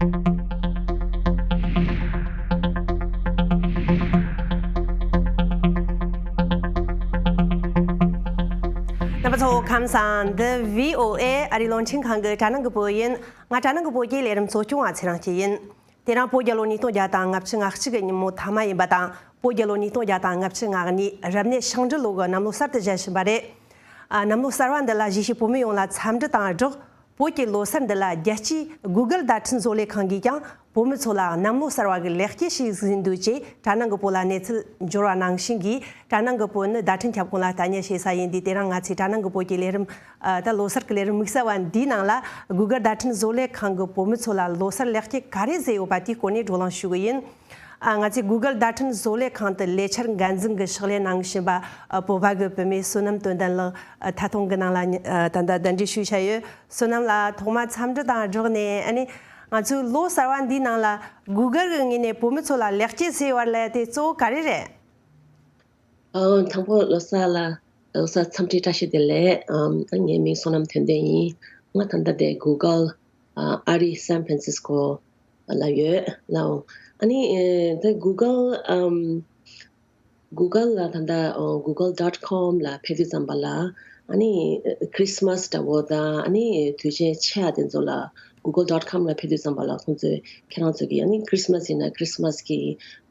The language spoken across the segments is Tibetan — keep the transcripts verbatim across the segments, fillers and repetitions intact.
རྣམ་པ་ཚོ་ཁམས་བཟང་། འདི་བྷི་ཨོ་ཨེ་ཨ་རིའི་རླུང་འཕྲིན་ཁང་གི་དྲ་སྣང་གི་བོད་ཡིན། ང་དྲ་སྣང་གི་བོད་ཀྱི་ལས་རིམ་གཙོ་སྐྱོང་བ་ཚེ་རིང་སྐྱིད་ཡིན། དེ་རིང་བོད་རྒྱལ་ལོ་ཉིས་སྟོང་བརྒྱ་དང་ལྔ་བཅུ་ང་གཅིག་གི་ཉིན་མོ་མཐའ་མ་ཡིན་པ་དང་། བོད་རྒྱལ་ལོ་ཉིས་སྟོང་བརྒྱ་དང་ལྔ་བཅུ་ང་གཉིས་རབ་གནས་ཤིང་འབྲུ་ལོ་གི་གནམ་ལོ་གསར་དུ་བཞད་བཞིན་པ་རེད། ཨ། གནམ་ལོ་གསར་བ་འདི་ལ་གཞིས་བྱེས་བོད་མི་ཡོངས་ལ་འཚམས་འདྲི་དང་སྦྲགས། བོད་ཀྱི་ལོ་གསར་འདི་ལ་རྒྱལ་སྤྱིའི་Google་བརྡ་འཕྲིན་བཟོ་ལས་ཁང་གིས་ཀྱང་བོད་མི་ཚོ་ལ་གནམ་ལོ་གསར་བ་གི་ལེགས་སྐྱེས་ཤིག་ཟིན་འདུག་ཅེས་དྲ་སྣང་གི་བོད་ལ་གནས་ཚུལ་འབྱོར་བ་ནང་བཞིན་གྱིས། དྲ་སྣང་གི་བོད་ནི་བརྡ་འཕྲིན་ཁྱབ་ཁོངས་ལ་ལྟ་ཉན་བྱེད་ས་ཡིན་དུས། དེ་རིང་ང་ཚོས་དྲ་སྣང་གི་བོད་ཀྱི་ལས་རིམ། ཨ། ད་ལོ་གསར་གྱི་ལས་རིམ་དམིགས་བསལ་བ་འདིའི་ནང་ལ་Google་བརྡ་འཕྲིན་བཟོ་ལས་ཁང་གིས་བོད་མི་ཚོ་ལ་ལོ་གསར་ལེགས་སྐྱེས་ག་རེ་ཟེར་ཡོད་པ་དེའི་སྐོར་ནས་བགྲོ་གླེང་ཞུ་གི་ཡིན། ཨ། ང་ཚོས་Google་བརྡ་འཕྲིན་བཟོ་ལས་ཁང་དུ་ལས་འཆར་འགན་འཛིན་གྱི་ཕྱག་ལས་གནང་བཞིན་པ། ཨ། བོད་པ་གི་བུད་མེད་བསོད་ནམས་དོན་ལྡན་ལགས། ཨ། ཐད་གཏོང་གི་ནང་ལ་ཨ། ད་ལྟ་གདན་འདྲེན་ཞུས་བཞག་ཡོད། བསོད་ནམས་ལགས། ཐོག་མར་འཚམས་འདྲི་དང་སྦྲགས་ནས། ཨ་ནི་ང་ཚོའི་ལོ་གསར་བ་འདིའི་ནང་ལ་Google་གི་ངོས་ནས་བོད་མི་ཚོ་ལ་ལེགས་སྐྱེས་ཟེར་བ་ལས་དེ་གཙོ་བོ་ག་རེ་རེད། ཨ། དང་པོ་ལོ་གསར་ལ། ལོ་གསར་འཚམས་འདྲི་བཀྲ་ཤིས་བདེ་ལེགས། ཨམ། ངའི་མིང་བསོད་ནམས་དོན་ལྡན་ཡིན། ང་ད་ལྟ་དེ་Google། ཨ། ཨ་རི་San Francisco་ལ་ཡོད་ལགས། ཨ་ནི་ཨེ། ད་Google། ཨམ། Google་ལ་ད་ལྟ། ཨོ། Google dot com་ལ་ཕེབས་དུས་ཙམ་པ་ལ། ཨ་ནི་Christmas་འདྲ་བོ་དང་། ཨ་ནི་དུས་ཆེན་ཆེ་བ་དེ་ཚོ་ལ་Google dot com་ལ་ཕེབས་དུས་ཙམ་པ་ལ་ཁོང་ཚོས་ཁྱེད་རང་ཚོ་གི། ཨ་ནི་Christmas་ཡིན་ན་Christmas་གི་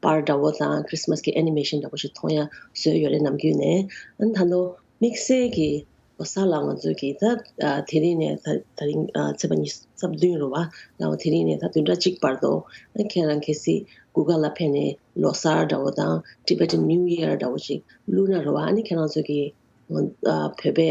པར་འདྲ་བོ་དང་། Christmas་གི་animation་འདྲ་བོ་ཞིག་མཐོང་ཡ་བཟོས་ཡོད་རེད། ནམ་རྒྱུན་ནས། ཨ་ནི་ད་ལོ་དམིགས་བསལ་གྱི་ལོ་གསར་ལ་ང་ཚོ་གི་ད། ཨ། དེ་རིང་ནས་ད། དེ་རིང་། ཨ། ཚེས་པ་ཉི་ཤུ་རྩ་བདུན་རེད་པ་ལགས། དེ་རིང་ནས་ད་བདུན་ཕྲག་གཅིག་བར་དུ། ཨ། ཁྱེད་རང་གལ་སྲིད་Google་ལ་ཕེབས་ནས་ལོ་གསར་འདྲ་བོ་དང་Tibetan New Year་འདྲ་བོ་ཞིག་བླུགས་ན་རེད་པ། ཨ་ནི་ཁྱེད་རང་ཚོ་གི། ཨ། བོད་པའི།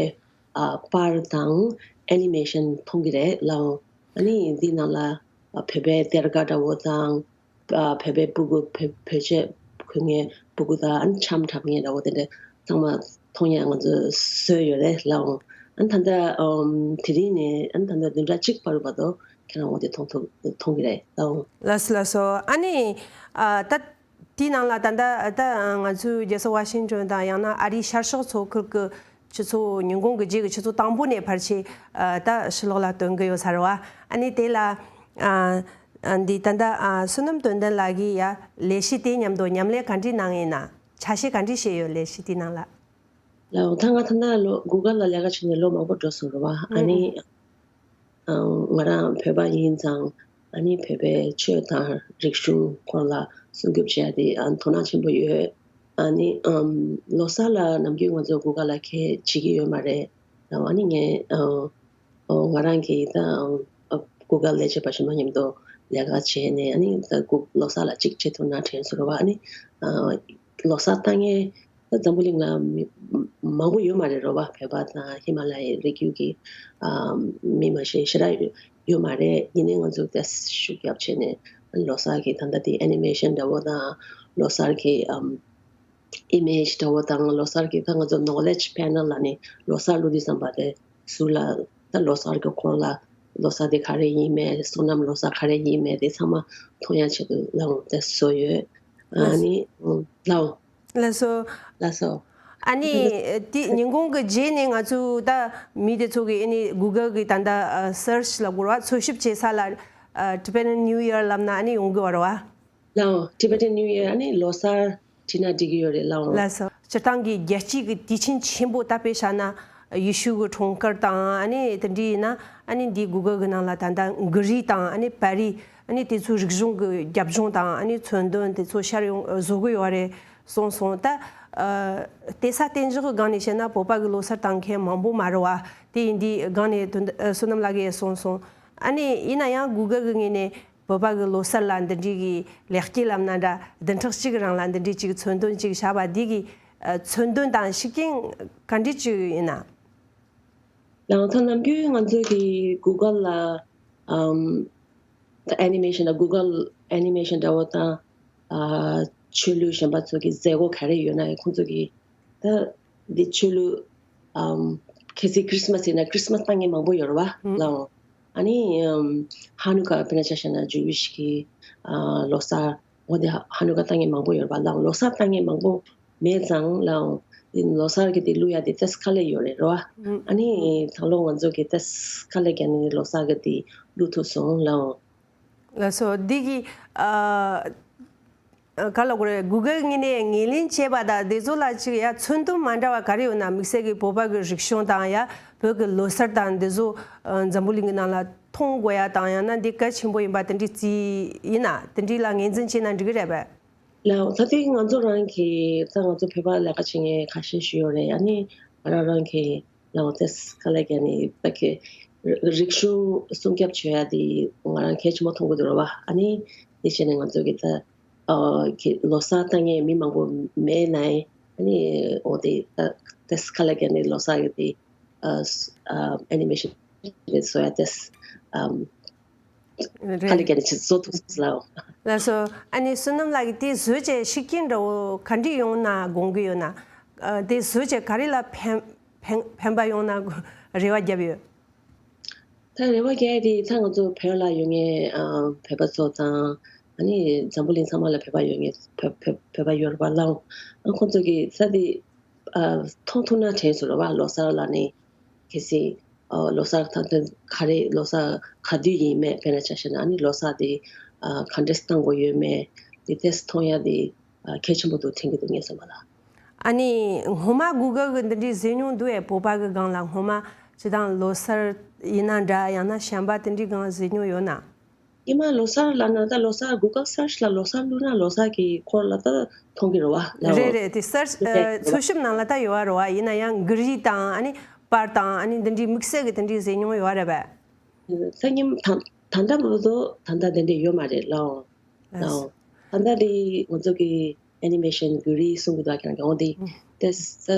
ཨ། པར་དང་animation་མཐོང་གི་རེད་ལགས། ཨ་ནི་འདི་ནང་ལ། ཨ། བོད་པའི་གཏེར་ཁ་འདྲ་བོ་དང་། ཨ། བོད་པའི་སྤུ་གུ། བོད། བོད་ཆས་གོན་མཁན་སྤུ་གུ་དང་། ཨ་ནི་འཆམ་འཁྲབ་མཁན་འདྲ་བོ་དེ་འདྲ་ཚང་མ་མཐོང་ཡ་ང་ཚོས་བཟོས་ཡོད་རེད་ལགས། ཨ་ནི་ད་ལྟ། ཨམ། དེ་རིང་ནས། ཨ་ནི་ད་ལྟ་བདུན་ཕྲག་གཅིག་བར་དུ་ཁྱེད་རང་འོ་དེ་མཐོང་ཐུབ། མཐོང་གི་རེད་ལགས། ལགས་སོ། ལགས་སོ། ཨ་ནི། ཨ། ད་དེའི་ནང་ལ་ད་ལྟ་ད་ང་ཚོའི་རྒྱལ་ས་ཝ་ཤིང་ཏོན་དང་། ཡང་ན་ཨ་རིའི་ཤར་ཕྱོགས་མཚོ་ཁུལ་གྱི་ཆུ་ཚོད། ཉིན་གུང་གི་རྗེས་ཀྱི་ཆུ་ཚོད་དང་པོ་ནས་ཕལ་ཆེར། ཨ། ད་ཕྱི་ལོགས་ལ་སྟོན་གྱི་ཡོད་ས་རེད་པ། ཨ་ནི་དེ་ལ། ཨ། ཨ། འདི་ད་ལྟ། ཨ། བསོད་ནམས་དོན་ལྡན་ལགས་ཀྱིས་ཡ་ལས་གཞི་དེ་མཉམ་དུ་མཉམ་ལས་ག་འདྲས་གནང་ཡིན་ན། ཆ་ཤས་ག་འདྲས་བྱས་ཡོད། ལས་གཞི་དེའི་ནང་ལ། ལགས། ད་ང་ད་ལྟ་ལོ། Google་ལ་ལས་ཀ་བྱས་ནས་ལོ་མང་པོ་འགྲོ་སོང་རེད་པ། ཨ་ནི། ཨ། ང་རང་བོད་པ་ཡིན་ཙང་། ཨ་ནི་བོད་པའི་ཆོས་དང་རིག་གཞུང་སྐོར་ལ་སྲུང་སྐྱོབ་བྱེད་ཡ་དེ། ཨ། དོ་སྣང་ཆེན་པོ་ཡོད། ཨ་ནི། ཨམ། ལོ་གསར་ལ་ནམ་རྒྱུན་ང་ཚོ་Google་ལ་ཁྱད་བྱེད་ཀྱི་ཡོད་མ་རེད་ལགས། ཨ་ནི་ངས། ཨ། ཨོ། ང་རང་གིས་ད། ཨ། Google་ལས་བྱེད་པ་གཞན་པ་མཉམ་དུ་ལས་ཀ་བྱས་ནས། ཨ་ནི་ད་Goo། ལོ་གསར་ལ་གཅིག་བྱེད་ཐུབ་ན་དྲན་སོང་རེད་པ། ཨ་ནི། ཨ། ལོ་གསར་བཏང་མཁན་ད་འཛམ་བུ་གླིང་ལ་མི་མང་པོ་ཡོད་མ་རེད་རེད་པ། བོད་པ་དང་ཧི་མ་ལ་ཡའི་རི་རྒྱུད་ཀྱི། ཨ། མི་མ་གཞི་ཞེ་དྲག་ཡོད་མ་རེད། ཡིན་ནའི་ང་ཚོ་ད་ཤུགས་རྒྱབ་བྱས་ནས་ལོ་གསར་གྱི་ད་ལྟ་དེ་animation་འདྲ་བོ་དང་། ལོ་གསར་གྱི། ཨམ། image་འདྲ་བོ་དང་། ལོ་གསར་གྱི་ད་ང་ཚོ་knowledge panel་ལབ་ནས་ལོ་གསར་བླུགས་དུས་ཙམ་པ་དེ་ཟུར་ལ་ད་ལོ་གསར་གྱི་སྐོར་ལ། ལོ་གསར་དེ་ག་རེ་ཡིན་མིན། བསོད་ནམས་ལོ་གསར་ག་རེ་ཡིན་མིན་དེ་ཚང་མ་མཐོང་ཡ་ཆེད་དུ་ལགས་དེ་བཟོས་ཡོད། ཨ་ནི། ལགས། ལགས་སོ། ལགས་སོ། ཨ་ནི་དེ་ཉིན་གུང་གི་རྗེས་ནས་ང་ཚོ་ད་མི་དེ་ཚོ་གིས། ཨ་ནི་Google་གི་ད་ལྟ་search་ལབ་དགོས་རེད་པ། འཚོལ་ཞིབ་བྱེད་ས་ལ། ཨ། Tibetan New Year་ལབ་ན་ཨ་ནི་ཡོང་གི་ཡོད་རེད་པ། ལགས། Tibetan New Year། ཨ་ནི་ལོ་གསར་བྲིས་ན་འགྲིག་གི་ཡོད་རེད་ལགས། ལགས་སོ། སྤྱིར་བཏང་གི་རྒྱལ་སྤྱིའི་གི་དུས་ཆེན་ཆེན་པོ་ད་དཔེ་བཞག་ན་ཡེ་ཤུ་གི་འཁྲུངས་སྐར་དང་། ཨ་ནི་དེ་འདྲ་ཡིན་ན་ཨ་ནི་འདི་Google་གི་ནང་ལ་ད་ལྟ་གྷི་རི་དང་། ཨ་ནི་པ་རི། ཨ་ནི་དེ་ཚོའི་རིག་གཞུང་གི་རྒྱབ་ལྗོངས་དང་། ཨ་ནི་མཚོན་དོན་དེ་ཚོ་ཤར་ཡོང་བཟོ་གི་ཡོད་རེད་གསུངས་སོང་། ད། ཨ། བལྟས་ས་གཏན་འཇགས་གི་སྒང་ནས་བཤད་ན་བོད་པ་གི་ལོ་གསར་བཏང་མཁན་མང་པོ་མ་རེད་པ། དེ་ཡིན་དུས་སྒང་ནས་དོན། ཨ། བསོད་ནམས་ལགས་ཀྱིས་གསུངས་སོང་། ཨ་ནི་ཡིན་ན་ཡང་Google་གི་ངོས་ནས་བོད་པ་གི་ལོ་གསར་ལ་འདི་འདྲའི་གི་ལེགས་སྐྱེས་ལབ་ན་འདྲ། བདུན་ཕྲག་གཅིག་རིང་ལ་འདི་འདྲའི་ཅིག་མཚོན་དོན་ཅིག་བཞག་པ་འདི་གི། ཨ། མཚོན་དོན་དང་ཤུགས་རྐྱེན་ག་འདྲ་ཅིག་ཡིན་ན། ལགས། ད་ནམ་རྒྱུན་ང་ཚོ་གི་Google་ལ། ཨམ། ད་animation་ལ། Google animation་འདྲ་བོ་དང་། ཨ། ཆོས་ལུགས་གཞན་པ་ཚོ་གི་མཛད་སྒོ་ག་རེ་ཡོད་ན་ཁོང་ཚོ་གི། ད་འདི་ཆོས་ལུགས། ཨམ། གལ་སྲིད་Christmas་ཡིན་ན་Christmas་བཏང་མཁན་མང་པོ་ཡོད་རེད་པ། ཨུམ། ལགས། ཨ་ནི། ཨམ། Hanukkah་དཔེར་ན་ཆ་བཞག་ན་Jewish་གི། ཨ། ལོ་གསར། འོ་དེ་Hanukkah་བཏང་མཁན་མང་པོ་ཡོད་རེད་པ། ལགས། ལོ་གསར་བཏང་མཁན་མང་པོ་མེད་ཙང་། ལགས། འདི་ལོ་གསར་གི་དེ་བླུག་ཡ་དེ་ཏོག་ཙམ་དཀའ་ལས་ཡོད་རེད་རེད་པ། ཨུམ། ཨ་ནི་ད་ལོ་ང་ཚོ་གི་ཏོག་ཙམ་དཀའ་ལས་བརྒྱབ་ནས་ལོ་གསར་གི་དེ་བླུག་ཐུབ་སོང་། ལགས། ལགས་སོ། འདི་གི་ཨ་ག་ལ་གོ་རེད། Google་ངོས་ནས་ངོས་ལེན་བྱས་པ་དང་དེ་ཚོ་ལ་ཅིག་ཡ་མཚོན་དོན་མ་འདྲ་བ་ག་རེ་ཡོད་ན། དམིགས་བསལ་གྱི་བོད་པ་གི་རིག་གཞུང་དང་ཡ་བོད་ཀྱི་ལོ་གསར་དང་དེ་ཚོ་ཨ་འཛམ་བུ་གླིང་གི་ནང་ལ་མཐོང་དགོས་ཡ་དང་ཡང་ན་འདི་གལ་ཆེན་པོ་ཡིན་པ་དེ་འདྲའི་རྩིས་ཡིན་ན་དེ་འདྲའི་ལ་ངོས་འཛིན་བྱས་ན་འགྲིག་གི་རེད་པས། ལགས། ད་ལྟའི་ང་ཚོ་རང་གི་ད་ང་ཚོ་བོད་པ་ལས་ཀ་བྱེད་མཁན་ཁ་ཤས་ཤིག་ཡོད་རེད། ཨ་ནི་ང་རང་རང་གི་ལའོ་ཏེས་ཁ་ལ་ཀ་ནི་ད་གི་རིག་གཞུང་སྲུང་སྐྱོབ་བྱེད་ཡ་དེ་ང་རང་གལ་ཆེན་པོ་མཐོང་གི་འདུག་རེད་བ། ཨ་ནི་དེ་བྱས་ནས་ང་ཚོ་གི་ད་ཨ་གི་ལོ་གསར་བཏང་མཁན་མི་མང་པོ་མེད་ནའི་ཨ་ནི་འོ་དེ་ད་ཏེས་ཁ་ལ་ཀ་ནི་ལོ་གསར་ཡོད་དེ་ཨ་ཨ་ཨེ་ནི་མེ་ཤན་རེད་བཟོ་ཡ་ཏེས་ཨམ། ཁ་ལི་རེད། ཀ་ནི་ཆེད་བཟོ་ཐུབ་ལའོ། ལགས་སོ། ཨ་ནི་བསོད་ནམས་ལགས་ཀྱིས་དེ་བཟོས་བྱས་ཤུགས་རྐྱེན་འདྲ་བོ་ག་འདྲ་ཡོང་ན་དགོངས་ཀྱི་ཡོད་ན། ཨ་དེ་བཟོས་བྱས་ག་རེ་ལ་ཕན་ཕན་ཕན་པ་ཡོང་ན་རེ་བ་བརྒྱབ་ཡོད། ད་རེ་བ་རྒྱག་ཡ་དེ་ད་ང་ཚོ་བོད་ལ་ཡོད་མཁན་ཨ་བོད་པ་ཚོ་དང་ཨ་ནི་འཛམ་བུ་གླིང་ཚང་མ་ལ་བོད་པ་ཡོད་མཁན་བོད་བོད་བོད་པ་ཡོད་རེད་པ་ལའོ། ཨ་ཁོང་ཚོ་གིས་ས་དེ་ཨ་མཐོང་ཐུབ་ན་དྲན་སོང་རེད་བ། ལོ་གསར་ལ་ནི་གལ་སྲིད་ཨ་ལོ་གསར་ད་ལྟ་ག་རེ་ལོ་གསར་ག་དུས་ཡིན་མེད་དཔེར་ན་ཆ་བཞག་ན་ཨ་ནི་ལོ་གསར་དེ་ཨ་ག་འདྲས་བཏང་དགོས་ཡོད་མེད་དེ་ཏེས་མཐོང་ཡ་དེ་ཨ་གལ་ཆེན་པོ་འདུག་དྲན་གྱི་འདུག་ངས་བསམ་པ་ལ། ཨ་ནི་སྔོན་མ་Google་གི་འདི་འདྲའི་བཟོས་མྱོང་འདུག་ཨེ། བོད་པ་གི་སྒང་ལ་སྔོན་མ་སྤྱི་བཏང་ལོ་གསར་ཡིན་ན་འདྲ་ཡང་ན་བྱམས་པ་དེ་འདྲའི་སྒང་བཟོས་མྱོང་ཡོད་ན། ཉི་མ་ལོ་གསར་ལབ་ན་ད་ལོ་གསར་Google Search་ལ་ལོ་གསར་བླུགས་ན་ལོ་གསར་གྱི་སྐོར་ལ་ད་མཐོང་གི་རེད་བ་ལའོ། རེད་རེད། དེ་Search་ཨ་འཚོལ་ཞིབ་ནང་ལ་ད་ཡོད་པ་རེད་བ། ཡིན་ན་ཡང་གི་རིགས་དང་ཨ་ནི་པར་དང་ཨ་ནི་འདི་འདྲའི་དམིགས་བསལ་གྱི་དེ་འདྲའི་བཟོས་མྱོང་ཡོད་པ་རེད་པས། ད་ཉིན་ད་ད་ལྟ་བར་དུ་ད་ལྟ་དེ་འདྲ་ཡོད་མ་རེད་ལའོ། ལའོ། ད་ལྟ་དེ་ང་ཚོ་གི་ཨེ་ནི་མེ་ཤན་གི་རིགས་གསུང་གི་འདུག་ཁྱེད་རང་གི་འོང་དེ་ཏེ་ས་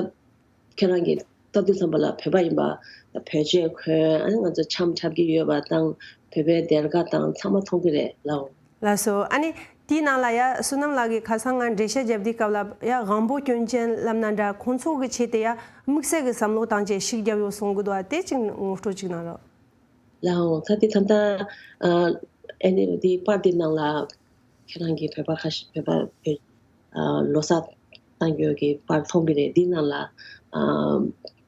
ཁྱེད་རང་གི་ལྟ་དུས་ཙམ་པ་ལ་བོད་པ་ཡིན་པ་བོད་ཆས་གོན་ཨ་ནི་ང་ཚོ་འཆམ་འཁྲབ་ཀྱི་ཡོད་པ་དང་བོད་པའི་སྡེར་ཁ་དང་ཚང་མ་མཐོང་གི་རེད་ལའོ། ལགས་སོ། ཨ་ནི་དེའི་ནང་ལ་ཡ་བསོད་ནམས་ལགས་ཀྱིས་ཁ་སང་ང་འགྲེལ་བཤད་བརྒྱབ་དུས་སྐབས་ལ་ཡ་དབང་པོ་སྐྱོན་ཅན་ལབ་ན་འདྲ་ཁོང་ཚོ་གི་ཆེད་དུ་ཡ་དམིགས་བསལ་གྱི་བསམ་བློ་བཏང་བྱས་ཤུགས་བརྒྱབ་ཡོད་གསུང་གི་འདུག་ཨ། དེ་གཅིག་ངོ་སྤྲོད་གཅིག་གནང་རོགས། ལའོ། ད་དེ་ད་ལྟ་ཨ་ཨེ་ནི་དེ་པར་དེ་ནང་ལ་ཁྱེད་རང་གི་བོད་པ་ཁ་ཤས་བོད་པ་བོད་ཨ་ལོ་གསར་བཏང་ཡོད་ཀྱི་པར་མཐོང་གི་རེད། དེ་ནང་ལ་ཨ་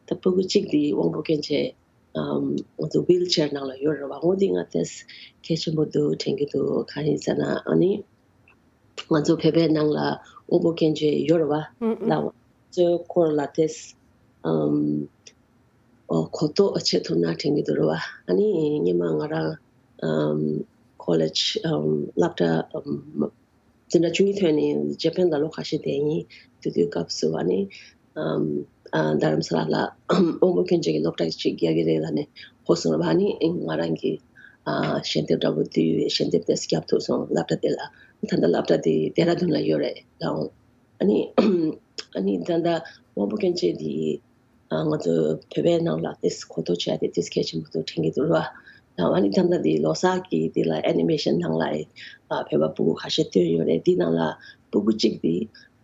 ད་ཕྲུ་གུ་གཅིག་དེ་དབང་པོ་སྐྱོན་ཅན་ཨ་ང་ཚོ་ཝིལ་ཅེར་ནང་ལ་ཡོད་རེད་བ། འོ་དེ་ང་ཏེས་གལ་ཆེན་པོ་འདུག་དྲན་གྱི་འདུག་གང་ཡིན་ཟེར་ན་ཨ་ནི་ང་ཚོ་བོད་པའི་ནང་ལ་དབང་པོ་སྐྱོན་ཅན་ཡོད་རེད་བ། ཨུ་ཨུ། ལའོ། ཚོའི་སྐོར་ལ་ཏེས་ཨམ། ཨོ་གོ་རྟོགས་བྱེད་ཐུབ་ན་དྲན་གྱི་འདུག་རེད་བ། ཨ་ནི་སྔོན་མ་ང་རང་ཨམ་ཀོ་ལེཇ་ཨམ་སློབ་གྲྭ་ཨམ་འཛིན་གྲྭ་བཅུ་གཉིས་ཐོན་ནས་ཇེ་པན་ལ་ལོ་ཁ་ཤས་བསྡད་ཡིན། དེ་དུས་སྐབས་སུ་ཨ་ནི་ཨམ་ཨ་རྡ་རམ་ས་ལ་ལ་དབང་པོ་སྐྱོན་ཅན་གྱི་སློབ་གྲྭ་ཅིག་རྒྱག་གི་རེད་ལབ་ནས་གོ་སོང་རེད་བ། ཨ་ནི་ང་རང་གིས་ཨ་ཞལ་འདེབས་འདྲ་པོ་བསྡུས། ཞལ་འདེབས་དེ་བརྒྱབ་ཐུབ་སོང་སློབ་གྲྭ་དེ་ལ། ད་ལྟ་སློབ་གྲྭ་དེ་ལྡེ་ར་ལྡུན་ལ་ཡོད་རེད་ལའོ། ཨ་ནི་ཨ་ནི་ད་ལྟ་དབང་པོ་སྐྱོན་ཅན་དེ་ཨ་ང་ཚོ་བོད་པའི་ནང་ལ་ཏེས་གོ་རྟོགས་བྱས་ཏེ་ཏེས་གལ་ཆེན་པོ་འདུག་དྲན་གྱི་འདུག་རེད་བ། ཨ་ནི་ད་ལྟ་དེ་ལོ་གསར་གྱི་དེ་ལ་ཨེ་ནི་མེ་ཤན་ནང་ལ་ཨ་བོད་པ་ཕྲུ་གུ་ཁ་ཤས་བཏོན་ཡོད་རེད། དེ་ནང་ལ་ཕྲུ་གུ་གཅིག་དེ་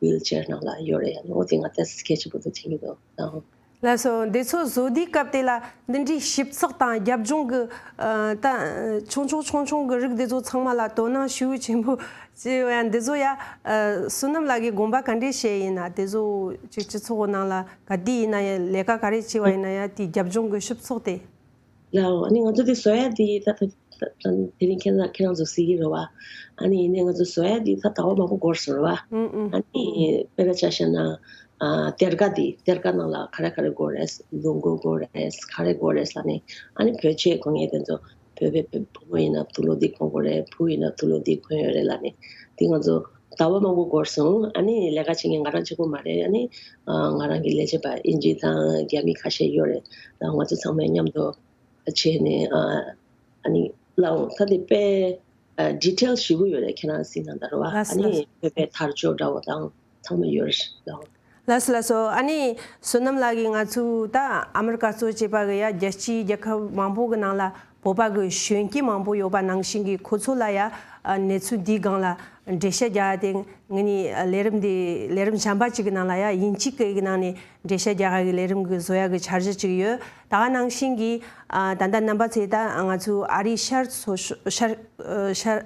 ཝིལ་ཅེར་ནང་ལ་ཡོད་རེད། ཨ་ནི་འོ་དེ་ང་ཏེས་གལ་ཆེན་པོ་འདུག་དྲན་གྱི་འདུག་ཨ། ལགས་སོ། འདི་ཚོ་བཟོ་དུས་སྐབས་དེ་ལ་འདི་འདྲའི་ཞིབ་ཚགས་དང་རྒྱབ་ལྗོངས་ཀྱི་ཨ་ད་ཆུང་ཆུང་ཆུང་ཆུང་གི་རིགས་འདི་ཚོ་ཚང་མ་ལ་དོ་སྣང་ཤུགས་ཆེན་པོ་བྱས་པ་ཡང་འདི་ཚོ་ཡ་ཨ་བསོད་ནམས་ལགས་ཀྱིས་དགོངས་པ་ག་འདྲས་བཞེས་ཡིན་ན། དེ་ཚོ་ཅིག་སྤྱི་ཚོགས་ནང་ལ་ག་དུས་ཡིན་ན་ཡང་ལས་ཀ་ག་རེ་བྱས་པ་ཡིན་ན་ཡང་དེའི་རྒྱབ་ལྗོངས་ཀྱི་ཞིབ་ཚགས་དེ། ལའོ། ཨ་ནི་ང་ཚོ་དེ་བཟོ་ཡ་དེ་ད་ད་ད་དེ་རིང་ཁྱེད་རང་ཁྱེད་རང་ཚོ་གཟིགས་ཀྱི་རེད་བ། ཨ་ནི་ཡིན་ནའི་ང་ཚོ་བཟོ་ཡ་དེ་ད་ཟླ་བ་མང་པོ་འགོར་སོང་རེད་བ། ཨུ་ཨུ། ཨ་ནི་དཔེར་ན་ཆ་བཞག་ན་ཨ་སྡེར་ཁ་དེ་སྡེར་ཁ་ནང་ལ་ག་རེ་ག་རེ་དགོས་རེད། ལུག་མགོ་དགོས་རེད། ག་རེ་དགོས་རེད་ལབ་ནས། ཨ་ནི་བོད་ཆས་གོན་མཁན་དེ་ཚོ་བོད་པའི་བུ་བུ་མོ་ཡིན་ན་དུག་ལོག་འདི་གོན་དགོས་རེད། བུ་ཡིན་ན་དུག་ལོག་འདི་གོན་ཡོད་རེད་ལབ་ནས། དེ་ང་ཚོ་ཟླ་བ་མང་པོ་འགོར་སོང་། ཨ་ནི་ལས་ཀ་བྱེད་མཁན་ང་རང་གཅིག་པོ་མ་རེད། ཨ་ནི་ཨ་ང་རང་གི་ལས་བྱེད་པ་དབྱིན་ཇི་དང་རྒྱ་མི་ཁ་ཤས་ཡོད་རེད། ད་ང་ཚོ་ཚང་མས་མཉམ་དུ་བྱས་ནས་ཨ་ཨ་ནི་ལའོ། ད་དེ་དཔེ་ཨ་ཌི་ཊེལ་ཞེ་པོ་ཡོད་རེད། ཁྱེད་རང་གཟིགས་ན་ད་རེད་བ། ལགས་སོ། ཨ་ནི་ལགས་སོ། བོད་པའི་དར་ལྕོག་འདྲ་བོ་དང་ཚང་མ་ཡོད་རེད་ལའོ། ལགས་སོ་ལགས་སོ། ཨ་ནི་བསོད་ནམས་ལགས་ཀྱིས་ང་ཚོ་ད་ཨ་མི་རི་ཀ་གཙོ་བྱས་པ་གི་ཡ་རྒྱལ་སྤྱིའི་རྒྱལ་ཁབ་མང་པོ་གི་ནང་ལ་བོད་པ་གི་གཞོན་སྐྱེས་མང་པོ་ཡོད་པ་ནང་བཞིན་གྱི་ཁོ་ཚོ་ལ་ཡ་ཨ་གནས་ཚུལ་འདིའི་སྒང་ལ་འགྲེལ་བཤད་རྒྱག་ཡ་དེ་ངེད་གཉིས་ལས་རིམ་འདི་ལས་རིམ་གཞན་པ་ཅིག་གི་ནང་ལ་ཡ་དབྱིན་ཇི་སྐད་ཀྱི་ནང་ནས་འགྲེལ་བཤད་རྒྱག་ཡ་གི་ལས་རིམ་གི་བཟོ་ཡ་གི་འཆར་གཞི་ཅིག་ཡོད། ད་ག་ནང་བཞིན་གྱི་ཨ་ད་ལྟ་རྣམ་པ་ཚོས་ད་ང་ཚོའི་ཨ་རིའི་ཤར་ཚོ་ཤར་ཤར་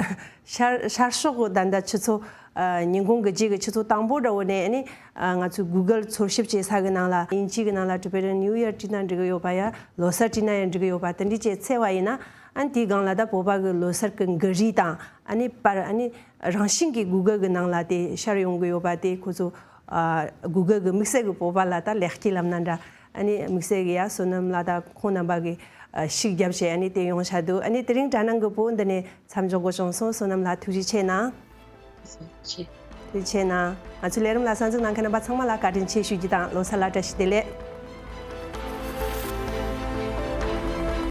ཤར་ཤར་ཕྱོགས་གི་ད་ལྟ་ཆུ་ཚོད་ཨ་ཉིན་གུང་གི་རྗེས་ཀྱི་ཆུ་ཚོད་དང་པོ་འདྲ་བོ་ནས་ཨ་ནི་ཨ་ང་ཚོའི་Google་འཚོལ་ཞིབ་བྱེད་ས་གི་ནང་ལ་དབྱིན་ཇི་གི་ནང་ལ་Happy New Year་བྲིས་ན་འགྲིག་གི་ཡོད་པ་ཡ་ལོ་གསར་བྲིས་ན་ཡང་འགྲིག་གི་ཡོད་པ་དེ་འདྲ་བྱས་བཙལ་བ་ཡིན་ན་ ཨ་ནི་དེའི་སྒང་ལ་ད་བོད་པ་གི་ལོ་གསར་གི་འགུལ་རིས་དང་ཨ་ནི་པར་ཨ་ནི་རང་བཞིན་གྱི་Google་གི་ནང་ལ་དེ་ཤར་ཡོང་གི་ཡོད་པ་དེ་ཁོ་ཚོ་ཨ་Google་གི་དམིགས་བསལ་གྱི་བོད་པ་ལ་ད་ལེགས་སྐྱེས་ལབ་ན་འདྲ། ཨ་ནི་དམིགས་བསལ་གྱི་ཡ་བསོད་ནམས་ལགས་དང་ཁོང་རྣམ་པ་གི་ཨ་ཤུགས་རྒྱབ་བྱས་ཨ་ནི་དེ་ཡོང་བྱ་འདུག་ཨ་ནི་དེ་རིང་དྲ་སྣང་གི་བོད་འདི་ནས་མཚམས་འཇོག་དགོས་བྱུང་སོང་། བསོད་ནམས་ལགས་ཐུགས་རྗེ་ཆེ་གནང་། ཆེ། ཐུགས་རྗེ་ཆེ་གནང་། ང་ཚོའི་ལས་རིམ་ལ་གསན་གཟིགས་གནང་མཁན་རྣམ་པ་ཚང་མ་ལ་བཀའ་དྲིན་ཆེ་ཞུ་རྒྱུ་དང་ལོ་གསར་ལ་བཀྲ་ཤིས་བདེ་ལེགས།